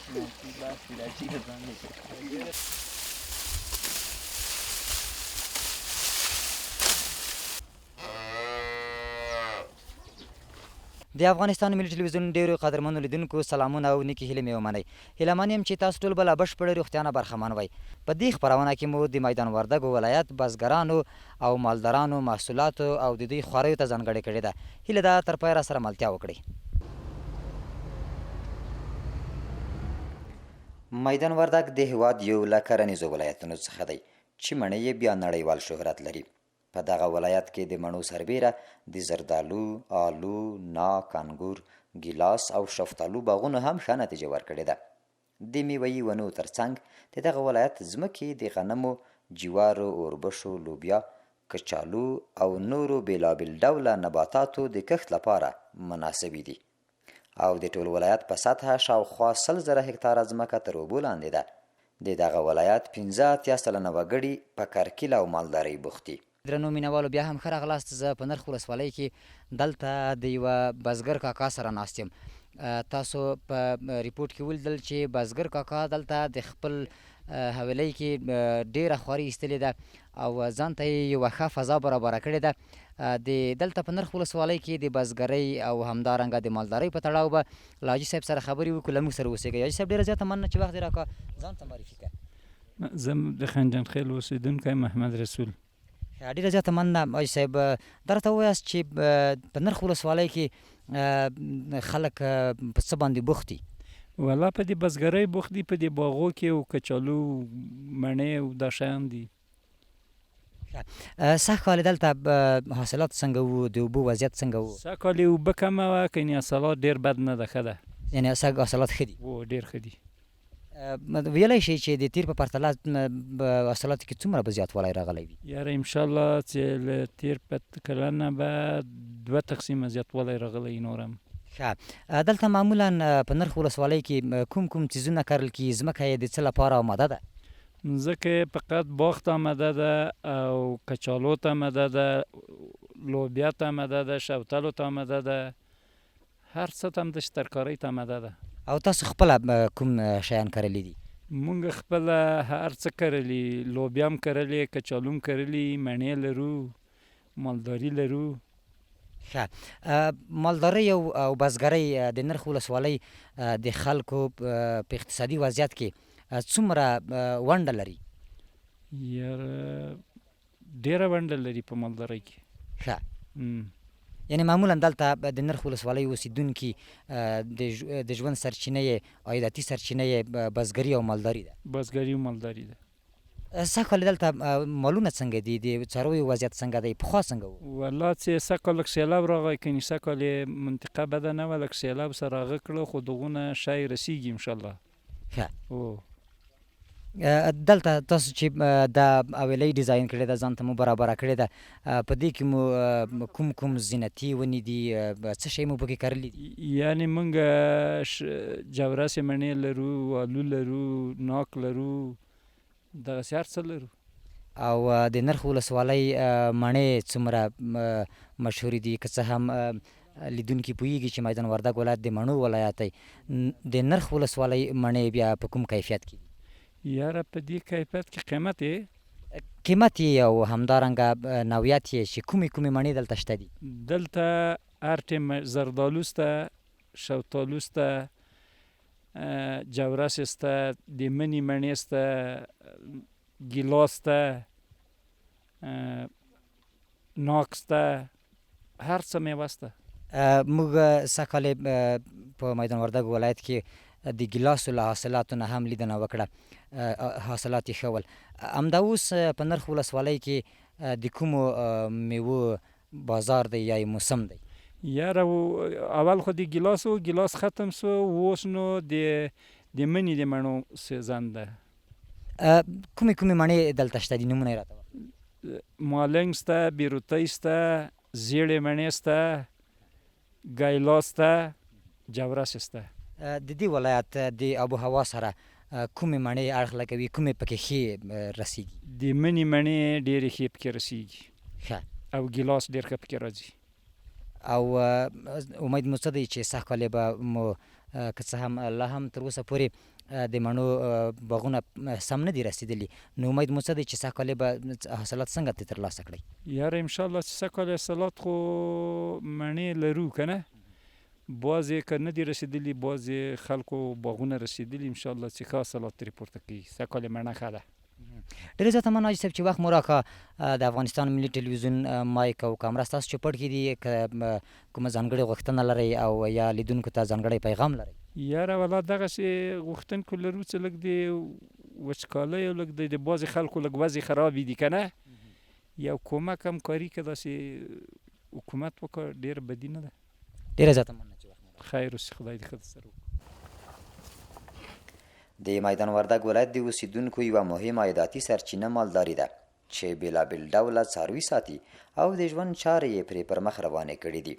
د افغانستان ملي ټلویزیون ډیرو قدرمنو لیدونکو سلامونه او نیکې هیلې مې ومنئ. هیله من یم چې تاسو ټول به له بشپړې روغتیا نه برخمن وئ. په دې خپرونه کې مو د میدان وردګو ولایت بزګرانو او مالدارانو محصولاتو او د دوی خواریو ته ځانګړې کړې ده. هیله ده تر پایه راسره ملتیا وکړئ. میدان وردګ د هېواد یو له کرنیزو ولایتونو څخه دی چې مڼې یې بیا نړیوال شهرت لري. په دغه ولایت کې د مڼو سربېره د زردالو، آلو، ناک، انګور، ګیلاس او شفتالو باغونو هم ښه نتیجه ورکړې ده. د میوه یي ونو ترڅنګ د دغه ولایت ځمکې د غنمو، جوارو، اوربشو، لوبیا، کچالو او نورو بېلابېل ډوله نباتاتو د کښت لپاره مناسبې دي او د ټول ولایت په سطحه شاوخوا 100,000 هکتاره ځمکه تر اوبو لاندې ده. د دغه ولایت 85% وګړي په کرکیله او مالدارۍ بوخت دي. درنو مینوالو بیا هم ښه راغلاست زه په نرخ ولسوالۍ کې دلته د یوه بزګر کاکا سره ناست یم تاسو په ریپورټ کې ولیدل چې بزګر کاکا دلته د خپل حویلۍ کې ډیره خواري ایستلې ده او ځان ته یې یوه ښه فضا برابره کړې ده د دلته په نرخ ولسوالۍ کې د بزګرۍ او همدارنګه د مالدارۍ په تړاو به له حاجي صاحب سره خبرې وکړو له موږ سره اوسېږئ حاجي صاحب ډیره زیاته مننه چې وخت دې راکړ ځان ته معرفي کړه. زه د خنجان خیل اوسیدونکی محمد رسول. ډیره زیاته مننه حاجي صاحب دا راته ووایاست چې په نرخ ولسوالۍ کې خلک په څه باندې بوخت دي؟ ولا په دې بزګرۍ بوخت دي په دې باغو کې او کچالو مڼې او دا شیان دي. سږ کال دلته حاصلات څنګه وو د اوبو وضعیت څنګه وو؟ سږ کال یې اوبه کمه وه کني حاصلات ډیر بد نه ده ښه ده. یعنی سږ حاصلات ښه دي؟ وو ډیر ښه دي. ویلی شئ چې د تیر په پرتله حاصلاتو کې څومره به زیاتوالی راغلی وي؟ یاره انشاءالله چې له تیر په کلنه به دوه تقسیمه زیاتوالی راغلی نور هم. ښه دلته معمولا په نرخ ولسوالۍ کې کوم کوم څیزونه کرل کیږي ځمکه یې د څه لپاره آماده ده؟ مځکه یې فقط باغ ته آماده ده او کچالو ته آماده ده لوبیا ته آماده ده شوتلو ته آماده ده هر څه ته هم داسې ترکارۍ ته آماده ده. او تاسو خپله کوم شیان کرلي دي؟ مونږ خپله هر څه کرلي، لوبیا هم کرلې، کچالو هم کرلي، مڼې لرو، مالداري لرو. ښه مالدارۍ او بزګرۍ د نرخ ولسوالۍ د خلکو په اقتصادي وضعیت کې څومره ونډه لري؟ یاره ډیره ونډه لري په مالدارۍ کې. ښه یعنی معمولا دلته د نرخ ولسوالۍ اوسیدونکي د ژوند سرچینه یې عایداتي سرچینه یې بزګري او مالداري ده. بزګري او مالداري ده. سږ کال دلته مالونه څنګه دي د څارویو وضعیت څنګه دی پخوا څنګه وو؟ والله چې سږ کال لږ سیلاب راغی کني سږ کال یې منطقه بده نه وه لږ سیلاب سره هغه کړه خو دغونه شی رسیږي انشاالله. ښه دلته تاسو چې دا حویلۍ ډیزاین کړې ده ځان ته مو برابره کړې ده په دې کې مو کوم کوم زینتي ونې دي څه شی مو پکې کرلي دي؟ یعنی مونږ جورسې مڼې لرو آلو لرو ناک لرو دغسې هر څه لرو. او د نرخ ولسوالۍ مڼې څومره مشهورې دي که څه هم لیدونکي پوهیږي چې میدان وردګ ولایت د مڼو ولایت دی د نرخ ولسوالۍ مڼې بیا په کوم کیفیت کې دي؟ یاره په دې کیفیت کې قیمت یې؟ قیمت یې او همدارنګه نوعیت یې چې کومې کومې مڼې دلته شته دي؟ دلته هر ټیم زردالو شته، شوتالو شته، جورسې شته، د مني مڼې شته، ګیلاس شته، ناک شته، هر څه میوه شته. موږ سږ کال په میدان وردګو ولایت کې د ګیلاسو له حاصلاتو نه هم لیدنه وکړه، حاصلات یې ښه ول. همدا اوس په نرخ ولسوالۍ کې د کومو میوو بازار دی یا یې موسم دی؟ یاره اول خو د ګیلاس و، ګیلاس ختم سو، اوس نو د د مني د مڼو سیزن ده. کومې کومې مڼې دلته شته دي نومونه یې راته ووایه. مالنګ شته، بیروتۍ شته، زیړې مڼې شته، ګیلاس شته، جورسې شته. د دې ولایت د آب و هوا سره کومې مڼې اړخ لګوي، کومې پکې ښې رسیږي؟ د مني مڼې ډېرې ښې پکې رسیږي. ښه. او ګیلاس ډېر ښه پکې راځي. او امید مو څه دی چې سږ کال به مو که څه هم لا هم تر اوسه پورې د مڼو باغونه سم نه دي رسېدلي، نو امید مو څه دی چې سږ کال به حاصلات څنګه ترې ترلاسه کړئ؟ یاره انشاءالله چې سږ کال حاصلات خو مڼې لرو که نه، بعضې که نه دي رسېدلي، بعضې خلکو باغونه رسېدلي، انشاءالله چې ښه حاصلات ترې پورته کوي، سږ کال یې مڼه ښه ده. ډېره زیاته مننه حاجي صاحب چې وخت مو راکړه. د افغانستان ملي ټلویزیون مایک او کامره ستاسو چوپړ کې دي، که کومه ځانګړې غوښتنه لرئ او یا لیدونکو ته ځانګړی پیغام لرئ؟ یاره ولا دغسې غوښتنکو لرو چې لږ د وچکالۍ او لږ د بعضې خلکو لږ وضعې خرابې دي که نه، یو کومک همکاري که داسې حکومت وکړه ډېره بدي نه ده. ډېره زیاته مننه چې وخت مو راکړ. خیر اوسې، خدای دې ښه درسره وکړي. د میدان وردګ ولایت د اوسېدونکو یوه مهمه عایداتي سرچینه مالداري ده، چې بېلابېل ډوله څاروي ساتي او د ژوند چارې یې پرې پر مخ روانې کړې دي.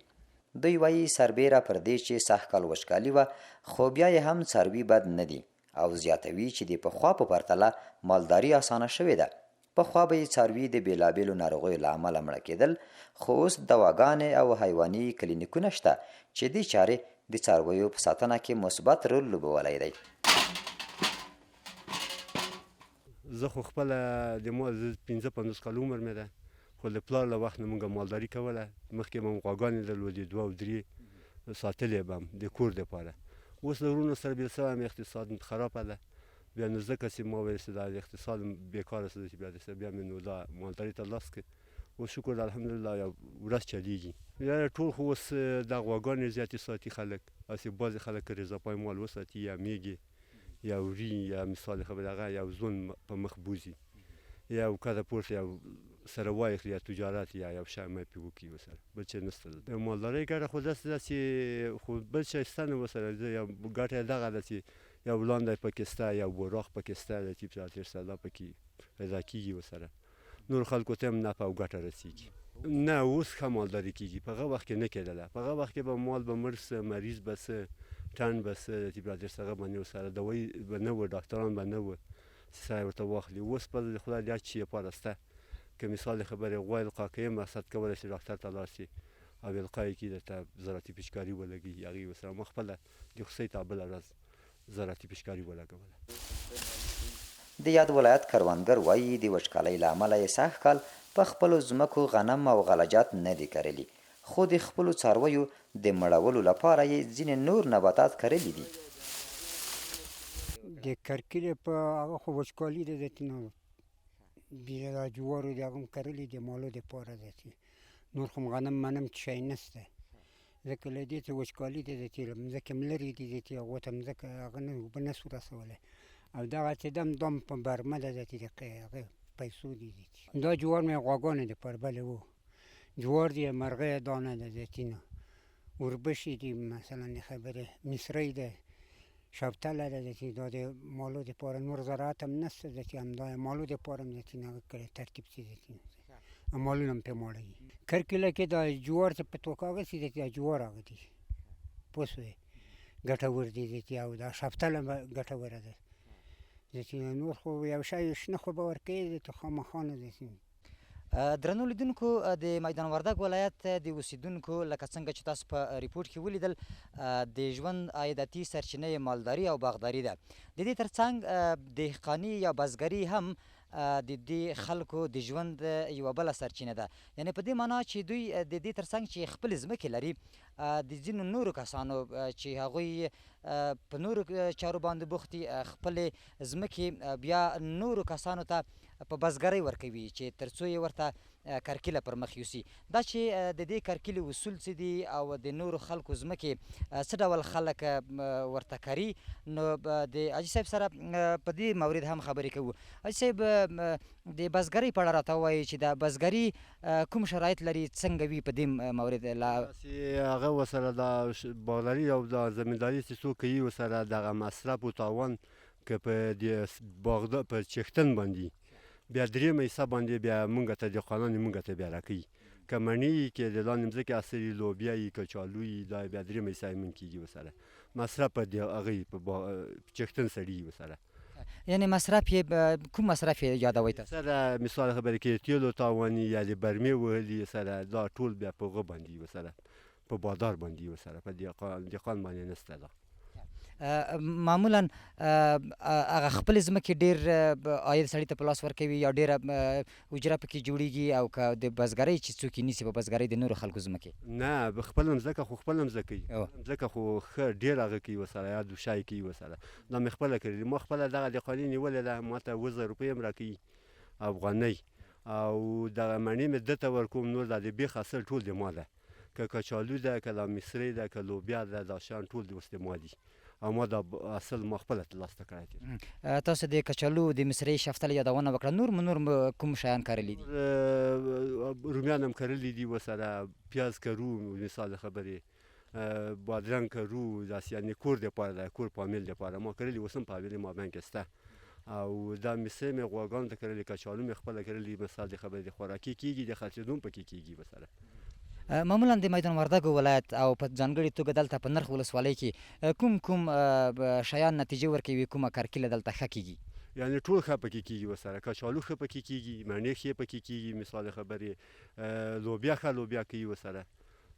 دوی وايي، سربېره پر دې چې سږ کال وچکالي وه، خو بیا یې هم څاروي بد نه دي او زیاتوي چې د پخوا په پرتله مالداري اسانه شوې ده. پخوا به یې څاروي د بېلابېلو ناروغیو له امله مړه کېدل، خو اوس دواګانې او حیواني کلینیکونه شته چې دې چارې د څارویو په ساتنه کې مثبت رول لوبولی دی. زه خو خپله د مال زه 55 کاله عمر مې ده، خو د پلار له وخت نه مونږ مالداري کوله. مخکې به مو غواګانې درلودې، دوه او درې ساتلې به هم د کور دپاره. اوس له وروڼو سره بېل سوی یم، اقتصاد مې خرابه ده، بیا نو ځکه چې ما ویل چې دا اقتصاد بېکاره څه دی چې بیا داسې بیا مې نو دا مالداري ته لاس کړ. اوس شکر ده الحمدلله یو ورځ چلیږي. یاره ټول خو اوس دا غواګانې زیاتې ساتي خلک، هسې بعضې خلک که رضا پای مال وساتي یا میږې یا وري یا مثال خبره هغه یو ژوند په مخ بوځي یا یو کده پورته یو سره وایخلي یا تجارت یا یو شی مې پې وکړي ورسره، بل چی نشته. د مالدارۍ ګټه خو داسې ده چې خو بل شی شته نه ورسره، یو ګټه یې دغه ده چې یو وړاندی پکې شته، یو براق پکې شته، د چیپس راتېر شته، دا پکې پیدا کېږي ورسره، نور خلکو ته هم نفع او ګټه رسېږي. نه اوس ښه مالداري کېږي، په هغه وخت کې نه کېدله. په هغه وخت کې به مال به مړ سه، مریض به سه، ټنډ به سه، د چیپس راتېر شته، هغه باندې ورسره دوایي به نه وه، ډاکټران به نه وه چې سړی ورته واخلي. اوس په د خدای د هر چي لپاره شته، که مثال خبرې غوا القا کوي مقصد کولی شي ډاکټر ته لاړ شي او القا یې کړي، درته زراعتي پیچکاري ولګوي هغې ورسره. ما خپله د خوسۍ ته بله ورځ زراعتي پیچکاري ولګوله. د یاد ولایت کروندګر وايي، د وچکالۍ له امله یې سږ کال په خپلو ځمکو غنم او غله جات نه دي کرلي، خو د خپلو څارویو د مړولو لپاره یې ځینې نور نباتات کرلي دي. د کرکیلې په هغه خو وچکالي ده، دتې نو بیره دا جوارو د هغه هم کرلي د مالو دپاره ده، چې نور خو غنم منم څه شی نشته، ځکه له دې چې وچکالي ده، چې مځکې هم لرې دي، چې هغو ته مځکه هغه نه اوبه نه شو رسولی، او دغه چې دم دم په برمه ده، چې د هغه پیسو دي. دا جوار مې غواګانو دپاره بلې وو، جوار دی، مرغۍ دانه ده، چې نو اوربشې دي، مثلا د خبرې مصرۍ ده، شفتله ده، چې دا د مالو دپاره نور زراعت هم نشته، چې همدا مالو دپاره هم چې هغه کړی ترتیب چې مالونه هم پرې ماړه دي. کرکیله کې دا جوار چې په توکه هغه سي دا جوار هغه دي، پوه شوې، ګټور دي، چې او دا شفتله ګټوره ده، چې نور خو یو شی شنه خو به ورکوي چې خامخا نه ده. درنو لیدونکو، د میدان وردګ ولایت د اوسیدونکو لکه څنګه چې تاسو په ریپورټ کې ولیدل، د ژوند عایداتي سرچینه یې مالداري او باغداري ده. د دې ترڅنګ دهقاني یا بزګري هم د دې خلکو د ژوند یوه بله سرچینه ده، یعنې په دې معنا چې دوی د دې ترڅنګ چې خپلې ځمکې لري، د ځینو نورو کسانو چې هغوی په نورو چارو باندې بوخت دي، خپلې ځمکې بیا نورو کسانو ته په بزګرۍ ورکوي چې ترڅو یې ورته کرکیله پر مخ یوسي. دا چې د دې کرکیلې اصول څه دي او د نورو خلکو ځمکې څه ډول خلک ورته کري، نو د حاجي صاحب سره په دې مورد هم خبرې کوو. حاجي صاحب، د بزګرۍ په اړه راته ووایي چې د بزګري کوم شرایط لري، څنګه وي په دې مورد؟ لا هغه ورسره دا باغداري او دا زمینداري چې څوک کوي ورسره دغه مصرف او تاوان که په دې باغدا په چښتن باندې بیا درېیمه حصه باندې بیا مونږ ته د قانون مونږ ته بیا راکوي، که مڼې یي که د لاندې مځکې حاصل یي، لوبیا یي، کچالو یي، دا بیا درېیمه حصه یې مونږ کېږي ورسره مصرف په دې هغه یي په چښتن سړي یي ورسره. یعنې مصرف یې کوم مصرف یې یادوئ تاسو؟ سره مثال خبرې کې تېلو تاوان یي یا د برمې وهلي سره دا ټول بیا په هغه باندې یي ورسره په بادار باندې یي ورسره په دهقان باندې نشته دا. معمولا هغه خپلې ځمکې ډېر عاید سړي ته په لاس ورکوي یا ډېره اجره پکې جوړیږي او که د بزګرۍ چې څوک یې نیسي په بزګرۍ د نورو خلکو ځمکې؟ نه، خپله مځکه خو خپله مځکه وي، مځکه خو ښه ډېر هغه کوي ورسره، یا دوشای کوي ورسره. دا مې خپله کړې دي، ما خپله دغه د قانع نیولې ده، ما ته 7000 روپۍ هم راکوي افغانۍ، او دغه مڼې مې ده ته ورکوم. نور دا د بیخ حاصل ټول د ما ده، که کچالو ده، که دا مصرۍ ده، که لوبیا ده، دا شیان ټول د اوس د ما دي او ما دا حاصل ما خپله ترلاسه کړی دی. تاسو د کچالو، د مصرۍ، شفتلې یادونه وکړه، نور مو نور کوم شیان کرلي دي؟ رومیان هم کرلي دي ورسره، پیاز کرو، مثال خبرې بادرنګ کرو، داسې یعنې کور دپاره ده، کور پامیل دپاره ما کرلي، اوس هم په حویلۍ مابین کې شته. او دا مصرۍ مې غواګانو ته کرلي، کچالو مې خپله کرلي، مثال د خبرې د خوراکي کېږي، د خرڅېدو هم پکې کېږي ورسره. معمولا د میدان وردګو ولایت او په ځانګړي توګه دلته په نرخ ولسوالۍ کې کوم کوم شیان نتیجه ورکوي، کومه کرکیله دلته ښه کېږي؟ یعنې ټول ښه پکې کېږي ورسره، کچالو ښه پکې کېږي، مڼې ښې پکې کېږي، مثال خبرې لوبیا ښه لوبیا کوي ورسره،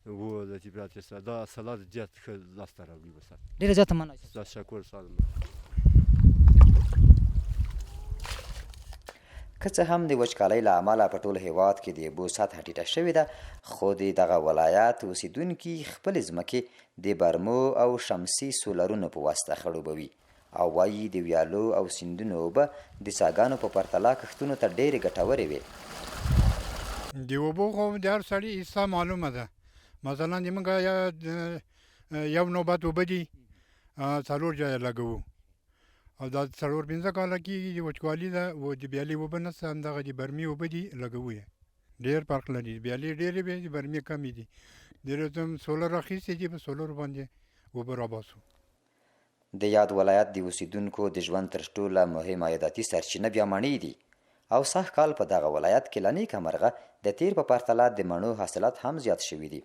و لطیف برادر سره دا سلاد زیات ښه لاسته راوړي ورسره. ډېره زیاته مننه. تشکر سالم. که څه هم د وچکالۍ له امله په ټول هېواد کې د اوبو سطحه ټیټه شوې ده، خو د دغه ولایت اوسېدونکي خپلې ځمکې د برمو او شمسي سولرونو په واسطه خړوبوي او وايي، د ویالو او سیندونو اوبه د څاګانو په پرتله کښتونو ته ډېرې ګټورې وې. د اوبو خو د هر سړي حصه معلومه ده، مثلا د موږ یو نوبت اوبه دي 4 ځایه لګوو، او دا 4-5 کاله کېږي چې وچکالي ده او د بیالې اوبه نشته، همدغه د برمې اوبه دي لګوو یې. ډېر فرق لري، بیالې ډېرې وې، د برمې کمې دي. ډېر هم سولر اخیستي دي، په سولر باندې اوبه راباسو. د یاد ولایت د اوسېدونکو د ژوند تر ټوله مهمه عایداتي سرچینه بیا مڼې دي او سږ کال په دغه ولایت کې له نېکه مرغه د تېر په پرتله د مڼو حاصلات هم زیات شوي دي.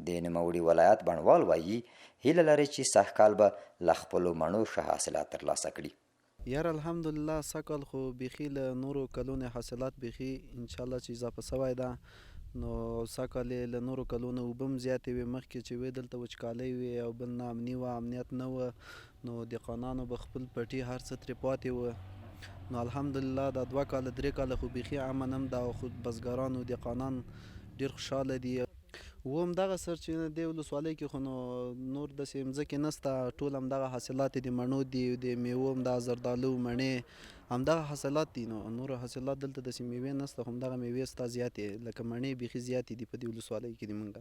د نوموړي ولایت بڼوال وایي، هیله لري چې سږ کال به له خپلو مڼو ښه حاصلات ترلاسه کړي. یار الحمدلله سږ کال خو بیخي له نورو کلونو حاصلات بیخي انشاءالله چې اضافه سوی ده. نو سږ کال یې له نورو کلونو اوبه هم زیاتې وې، مخکې چې وې دلته وچکالۍ وې او بل ناامني وه، امنیت نه وه، نو دهقانانو به خپل پټي هر څه ترې پاتې وه. نو الحمدلله دا 2 کاله 3 کاله خو بیخي امن هم ده او خو بزګرانو دهقانان ډېر خوشحاله دي. و همدغه سرچینه دې ولسوالۍ کې خو نو نور داسې مځکې نسته، ټول همدغه حاصلات د مڼو دي، د میوو همدغه زردالو مڼې همدغه حاصلات دي. نو نور حاصلات دلته داسې میوې نسته، خو همدغه میوې ستا زیاتې لکه مڼې بیخي زیاتې دي په دې ولسوالۍ کې دي مونږ.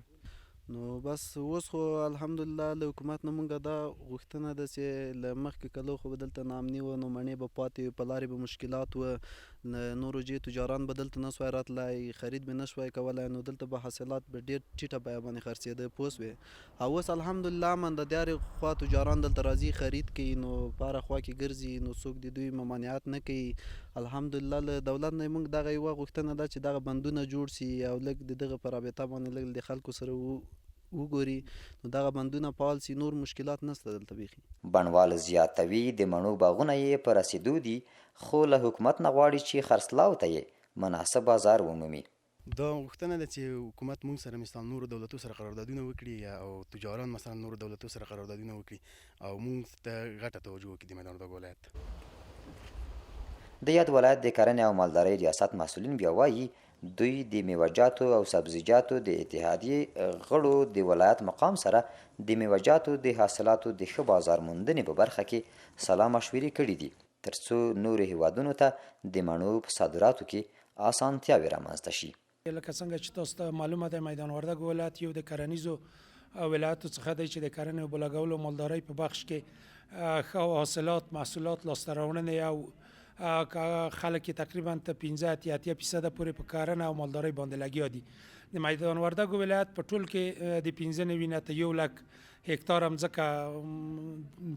نو بس اوس خو الحمدلله له حکومت نه مونږ دا غوښتنه ده چې له مخکې کلو خو به دلته ناامني وه، نو مڼې به پاتې وې، په لارې به مشکلات وه، نورو جې تجاران به دلته نه سوای راتلای، خرید به نه شوای کولای، نو دلته به حاصلات به ډېر ټیټه بیه باندې خرڅېده پوه سوې. او اوس الحمدلله امن ده، د هرې خوا تجاران دلته راځي خرید کوي، نو په هره خوا کې ګرځي، نو څوک د دوی ممانعت نه کوي. الحمدلله له دولت نه موږ دغه یوه غوښتنه ده چې دغه بندونه جوړ سي او لږ د دغه په رابطه باندې لږ د خلکو سره وګوري، نو دغه بندونه فعال سي، نور مشکلات نسته دلته بیخي. بڼوال زیاتوي، د مڼو باغونه یې په رسېدو دي، خو له حکومت نه غواړي چې خرڅلاو ته یې مناسب بازار ومومي. دا غوښتنه ده چې حکومت موږ سره مثلا نورو دولتو سره قراردادونه وکړي او تجاران مثلا نورو دولتو سره قراردادونه وکړي او موږ ته غټه توجه وکړي د میدان وردګو ولایت. د یاد ولایت د کرنې او مالدارۍ ریاست مسؤلین بیا وایي، دوی د میوهجاتو او سبزیجاتو د اتحادیې غړو د ولایت مقام سره د میوهجاتو د حاصلاتو د ښه بازار موندنې په برخه کې سلا مشورې کړې دي، ترڅو نورو هیوادونو ته د مڼو په صادراتو کې اسانتیاوې رامنځته شي. لکه څنګه چې تاسو ته معلومه ده، میدان وردګو ولایت یو د کرنیزو ولایتو څخه دی چې د کرنې، اوبو لګولو، مالدارۍ په بخش کې ښه حاصلات، محصولات، لاسته راوړنې او خلک یې تقریبا تر 85-80% پورې په کرنه او مالدارۍ باندې لګیا دي. د میدان وردګو ولایت په ټول کې د 95 نه تر 1 لک هکتاره مځکه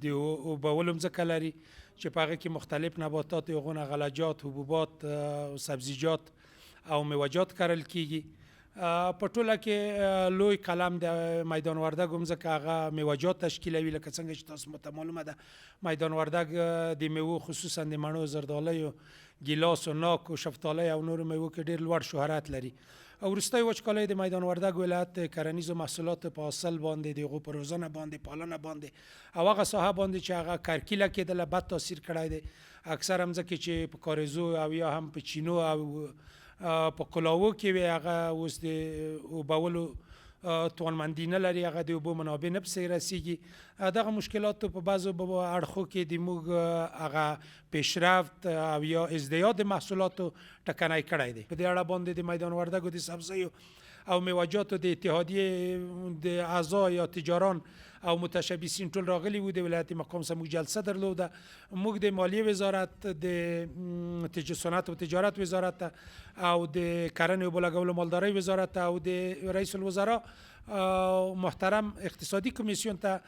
د اوبولو مځکه لري چې په هغه کې مختلف نباتات، یغونه، غلجات، حبوبات، سبزیجات او میوهجات کرل کیږي. په ټوله کې لوی قلم د میدان وردګو مځکه هغه میوهجات تشکیلوي. لکه څنګه چې تاسو ته معلومه ده، میدان وردګ د میوو، خصوصا د مڼو، زردالیو، ګیلاسو، ناکو، شفتالی او نورو میوو کې ډیر لوړ شهرت لري. او وروستۍ وچکالۍ د میدان وردګ ولایت د کرنیزو محصولاتو په حاصل باندې، د هغو په روزنه باندې، پالنه باندې او هغه ساحه باندې چې هغه کرکیله کېدله، بد تاثیر کړی دی. اکثره مځکې چې په کاریزو او یا هم په چینو او په کلاوو کې وي، هغه اوس د اوبولو توانمندي نه لري، هغه د اوبو منابع نه پسې رسیږي. دغه مشکلاتو په بعضو اړخو کې د موږ هغه پیشرفت او یا ازدیاد محصولاتو ټکنی کړی دی. په دې اړه باندې د میدان وردګو د سبزیو او میوهجاتو د اتحادیې د اعضا یا تجاران او متشبثین ټول راغلي وو، د ولایت مقام سره موږ جلسه درلوده. موږ د مالیې وزارت، د صنعت او تجارت وزارت او د کرنې، اوبو لګولو، مالدارۍ وزارت او د رئیس الوزرا محترم اقتصادي کمیسیون ته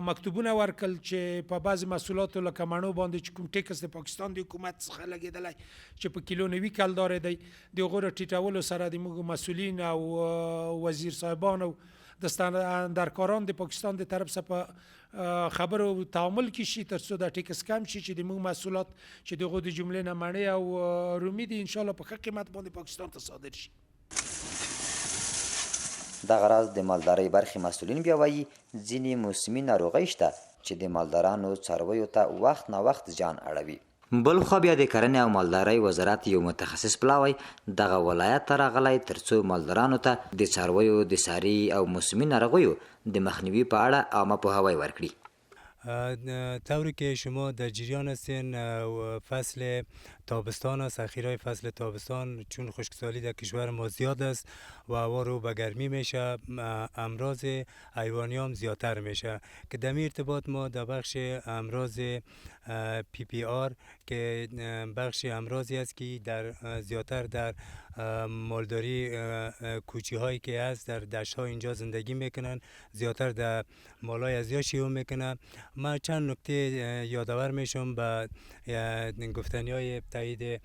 مکتوبونه ورکړل چې په بعضې محصولاتو لکه مڼو باندې چې کوم ټیکس د پاکستان د حکومت څخه لګېدلی چې په کیلو 90 کلدارې دی، د هغو ټیټولو سره د موږ مسؤلین او وزیر صاحبان او دستاندرکاران د پاکستان د طرف څخه په خبرو او تعامل کې شي، ترڅو دا ټیکس کم شي چې د موږ محصولات چې د هغو د جملې نه مڼې او رومي دي، انشاءالله په ښه قیمت باندې پاکستان ته صادر شي. دغه راز د مالدارۍ برخې مسؤلین بیا وايي، ځینې موسمي ناروغۍ شته چې د مالدارانو څارویو ته وخت ناوخت زیان اړوي. بلخوا بیا د کرنې او مالدارۍ وزارت یو متخصص پلاوی دغه ولایت ته راغلی، ترڅو مالدارانو ته د څارویو د ساري او موسمي ناروغیو د مخنیوي په اړه عامه پوهاوی ورکړي. طوری که شما در جریان هستین، فصل تابستان است، اخیرای فصل تابستان. چون خشکسالی در کشور ما زیاد است و هوا رو به گرمی میشه، امراض حیوانی هم زیادتر میشه که در ارتباط ما در بخش امراض PPR که بخش امراضی است که در زیادتر در مالداری کوچی هایی که هست، در دشت ها اینجا زندگی میکنن، زیادتر در مالای ازیا شیوع میکنه. ما چند نکته یادآور میشم به گفتنی های تایید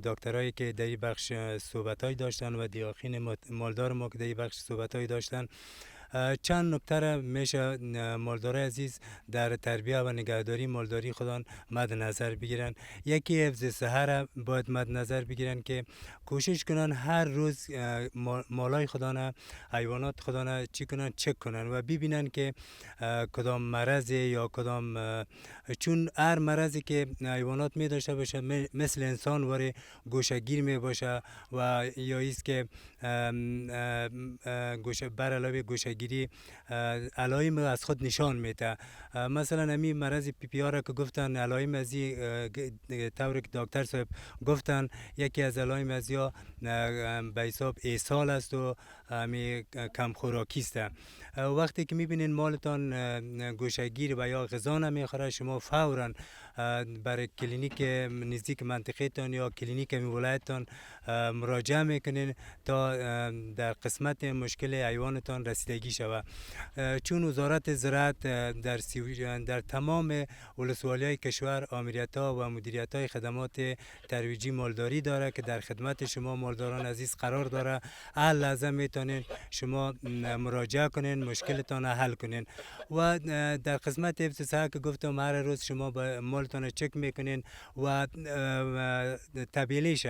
دکترایی که در این بخش صحبت های داشتن و دیاخین مالدار ما که در این بخش صحبت های داشتن. چند نکته را میشه مالدارای عزیز در تربیه و نگهداری مالداری خودان مد نظر بگیرن. یکی حفظ صحه باید مد نظر بگیرن که کوشش کنن هر روز مالای خودانه، حیوانات خودانه چی کنن، چک کنن و ببینن که کدام مرض یا کدام، چون هر مرضی که حیوانات می داشته باشه، مثل انسان واری گوشه‌گیر می باشه و یا ایست که گوشه بر علاوه گوشه‌گیری علایم از خود نشان میده. مثلا امی مرض PPR که گفتن، علایم از طور که دکتر صاحب گفتن، یکی از علایم از یا به حساب اسهال است و امی کم خوراکی است. وقتی که میبینین مالتان گوشه‌گیر و یا غذا نمیخوره، شما فورا برای کلینیک نزدیک منطقه تان یا کلینیک ولایتتان مراجعه میکنین تا در قسمت مشکل حیوانتان رسیدگی شود. چون وزارت زراعت در تمام ولسوالی های کشور آمریت ها و مدیریت های خدمات ترویجی مالداری داره که در خدمت شما مالداران عزیز قرار داره. هر لحظه میتونین شما مراجعه کنین، مشکلتان حل کنین. و در قسمت حفظ صحه که گفتم، هر روز شما مالتان چک میکنین و طبیلیش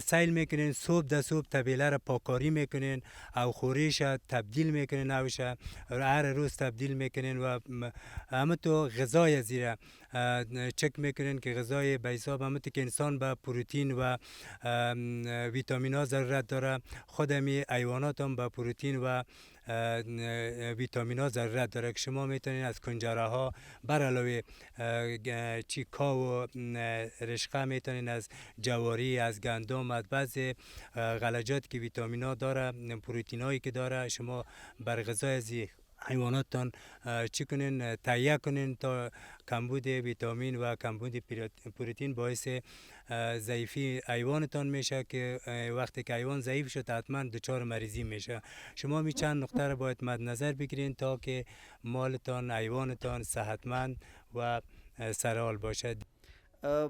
سیل میکنین. صبح در صبح طبیله را پاکاری میکنین او خوریش تبدیل میکنین، اوش هر روز تبدیل میکنین و همه تو غذای زیره چک میکنین که غذای به حساب همه که انسان به پروتئین و ویتامین ها ضرورت داره، خود می حیوانات هم به پروتئین و ویتامین ها ضرورت داره که شما میتونین از کنجره ها بر علاوه چی کا و رشقه، میتونین از جواری، از گندم، از بعض غلجات که ویتامین ها داره، پروتئین هایی که داره، شما بر غذای از حیواناتتان چی کنین، تهیه کنین تا کمبود ویتامین و کمبود پروتئین باعث ضعیفی حیوانتان میشه که وقتی که حیوان ضعیف شد، حتما دچار مریضی میشه. شما می چند نقطه را باید مد نظر بگیرین تا که مالتان، حیوانتان صحتمند و سرحال باشد.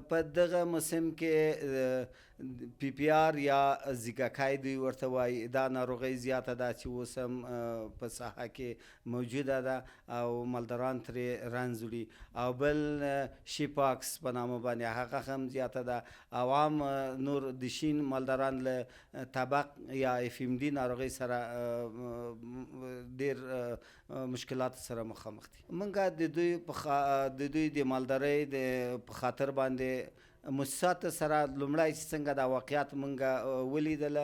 په دغه موسم کې پي پي آر یا زیږکی دوی ورته وایي، دا ناروغۍ زیاته ده چې اوس هم په ساحه کې موجوده ده او مالداران ترې رنځ وړي. او بل شیپاکس په نامه باندې هغه هم زیاته ده. او عام نور د شین مالداران له طبق یا اف ام ډي ناروغۍ سره ډیر مشکلات سره مخامخ دي. مونږ د دوی په د دوی د مالدارۍ د په خاطر باندې موسسات سره لومړی چې څنګه دا واقعیت مونږ ولیدل،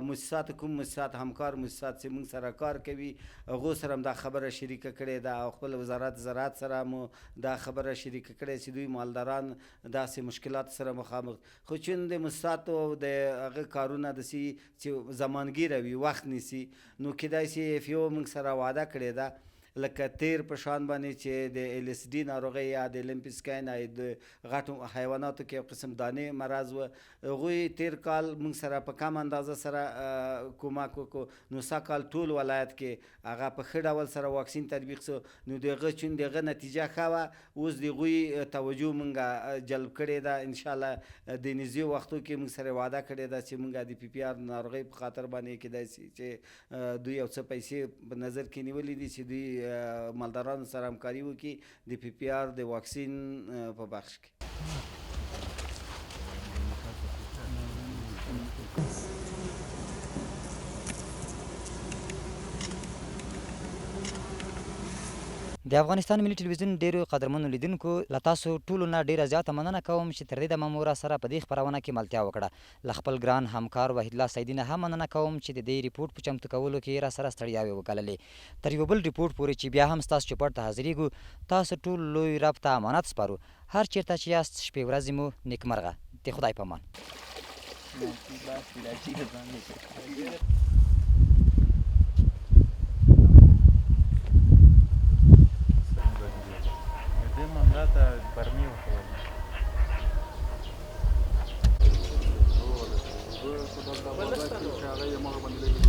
موسسات کوم موسسات همکار موسسات چې مونږ سره کار کوي هغو سره هم دا خبره شریکه کړې ده او خپل وزارت زراعت سره مو دا خبره شریکه کړې چې دوی مالداران داسې مشکلات سره مخامخ. خو چون د موسساتو او د هغه کارونه داسې چې زمانګیره وي، وخت نیسي، نو کیدای شي اف یو مونږ سره وعده کړې ده لکه تیر په شان باندې چې د ال اس ډي ناروغۍ یا د لمپي سکین د غټو حیواناتو کې یو قسم دانې مرض و، هغوی تیر کال موږ سره په کم اندازه سره کومک وکړو، نو سږ کال ټول ولایت کې هغه په ښه ډول سره واکسین تطبیق سو. نو د هغه چون د هغه نتیجه ښه وه، اوس د هغوی توجه موږ جلب کړې ده. ان شاء الله د نږدې وختو کې موږ سره وعده کړې ده چې موږ د پي پي آر ناروغۍ په خاطر باندې کېدای سي چې دوی یو څه پیسې په نظر کې نیولې دي چې دوی مالدارانو سره همکاري وکړي د پي پي آر د واکسین په بخش کې. د افغانستان ملي ټلویزیون ډېرو قدرمنو لیدونکو له تاسو ټولو نه ډېره زیاته مننه کوم چې تر دې دمه مو راسره په دې خپرونه کې ملتیا وکړه. له خپل ګران همکار وحیدالله سیدي نه هم مننه کوم چې د دې رپوټ په چمتو کولو کې یې راسره ستړیاوې وګاللې. تر یوه بل رپوټ پورې چې بیا هم ستاسو چوپړ ته حاضرېږو، تاسو ټول لوی رب ته امانت سپارو. هر چېرته چې یاست شپې ورځې مو نېکمرغه. د خدای په امان.